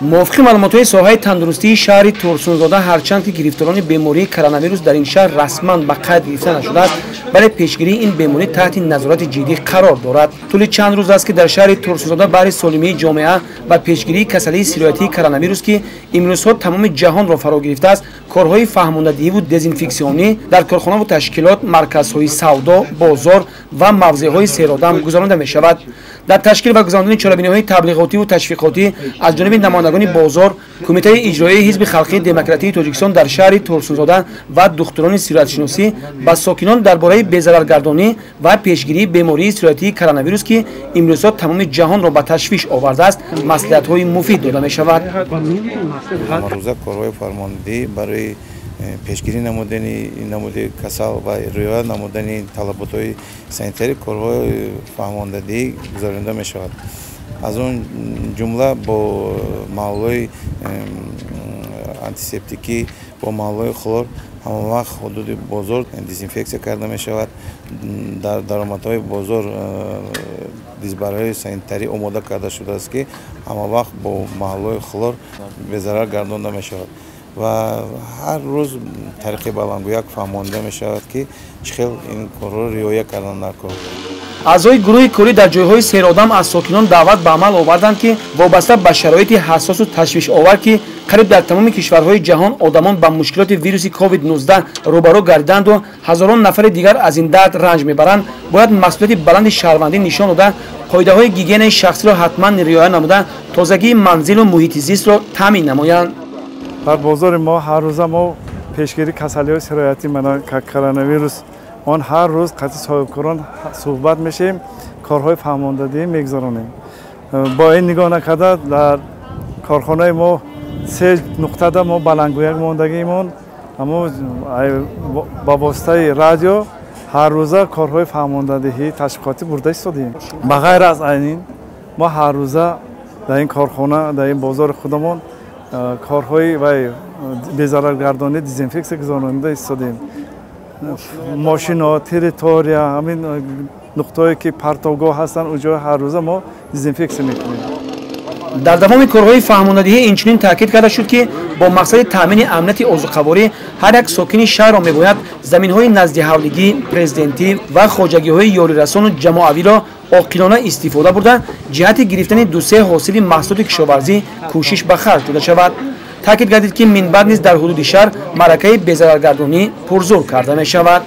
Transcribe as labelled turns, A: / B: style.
A: Мувофиқи маълумотҳои соҳаи тандурустии шаҳри Турсунзода, ҳарчанд ки гирифторони бемории коронавирус дар ин шаҳр расман ба қайд гирифта нашудааст, вале пешгирии ин беморӣ таҳти назорати ҷиддӣ қарор дорад. Тӯли чанд рӯз аст, ки дар шаҳри Турсунзода баҳри солимии ҷомеа ва пешгирии касалии сироятии коронавирус, ки имрӯзҳо тамоми ҷаҳонро фаро гирифтааст, корҳои фаҳмондадиҳиву дезинфексионӣ дар корхонаву ташкилот, марказҳои савдо, бозор ва мавзеъҳои серодам гузаронида мешавад. Дар ташкил ва гузарондани чорабиниҳои таблиғотиву ташвиқотӣ аз ҷониби намояндагони бозор, Кумитаи иҷроияи Ҳизби халқии демократии Тоҷикистон дар шаҳри Турсунзода ва духтурони сироятшиносӣ ба сокинон дар бораи безараргардонӣ ва пешгирии бемории сироятии коронавирус, ки имрӯзҳо тамоми ҷаҳонро ба ташвиш овардааст, маслиҳатҳои муфид дода мешавад.
B: Ҳамарӯза корҳои фармондиҳӣ барои пешгирӣ намудани намуди касал ва риоя намудани талаботҳои санитарӣ корҳои фаҳмондадиҳӣ гузаронида мешавад. Аз он ҷумла бо маҳлулҳои антисептикӣ, бо маҳлулҳои хлор ҳамавақт ҳудуди бозор дезинфексия карда мешавад. Дар даромадҳои бозор дизбарҳои санитарӣ омода карда шудааст, ки ҳамавақт бо маҳлулҳои хлор безарар гардонда мешавад ва ҳар рӯз тариқи баландгӯяк фаҳмонда мешавад, ки чӣ хел ин корҳоро риоя кардан дар кор.
A: Аъзои гурӯҳи корӣ дар ҷойҳои серодам аз сокинон даъват ба амал оварданд, ки вобаста ба шароити ҳассосу ташвишовар, ки қариб дар тамоми кишварҳои ҷаҳон одамон ба мушкилоти вируси COVID-19 рӯбарӯ гарданду ҳазорон нафари дигар аз ин дард ранҷ мебаранд, бояд масъулияти баланди шаҳрвандӣ нишон дода, қоидаҳои гигиенаи шахсиро ҳатман риоя намуда, тозагии манзилу муҳити зистро таъмин намоянд.
C: Дар бозори мо ҳар рӯза мо пешгирии касалиҳои сироятӣ, мана коронавирус, он ҳар рӯз қатъи соҳибкорон суҳбат мешавем, корҳои фаҳмондадиҳӣ мегузаронем. Бо ин нигоҳ накарда, дар корхонаи мо се нуқтада мо баландгӯяк мондагиимон, аммо ба воситаи радио ҳар рӯза корҳои фаҳмондадиҳӣ ташвиқотӣ бурда истодем. Ба ғайр аз ин мо ҳар рӯза дар ин корхона, дар ин бозори худамон корҳои вай безараргардонӣ, дезинфексия гузаронида истодем. Мошино, территория, ҳамин нуқтаҳое ки партовгоҳ ҳастанд, он ҷо ҳар рӯза мо дезинфексия мекунем.
A: Дар давоми корҳои фаҳмондадиҳӣ инчунин таъкид карда шуд, ки бо мақсади таъмини амнияти озуқаворӣ ҳар як сокини шаҳрро мебояд заминҳои наздиҳавлигӣ, президентӣ ва хоҷагиҳои ёрирасону ҷамоавиро оқилона истифода бурда, ҷиҳати гирифтани дусе ҳосили маҳсулоти кишоварзӣ кӯшиш ба харҷ дода шавад. Таъкид гардид, ки минбаъд низ дар ҳудуди шаҳр маъракаи безараргардонӣ пурзур карда мешавад.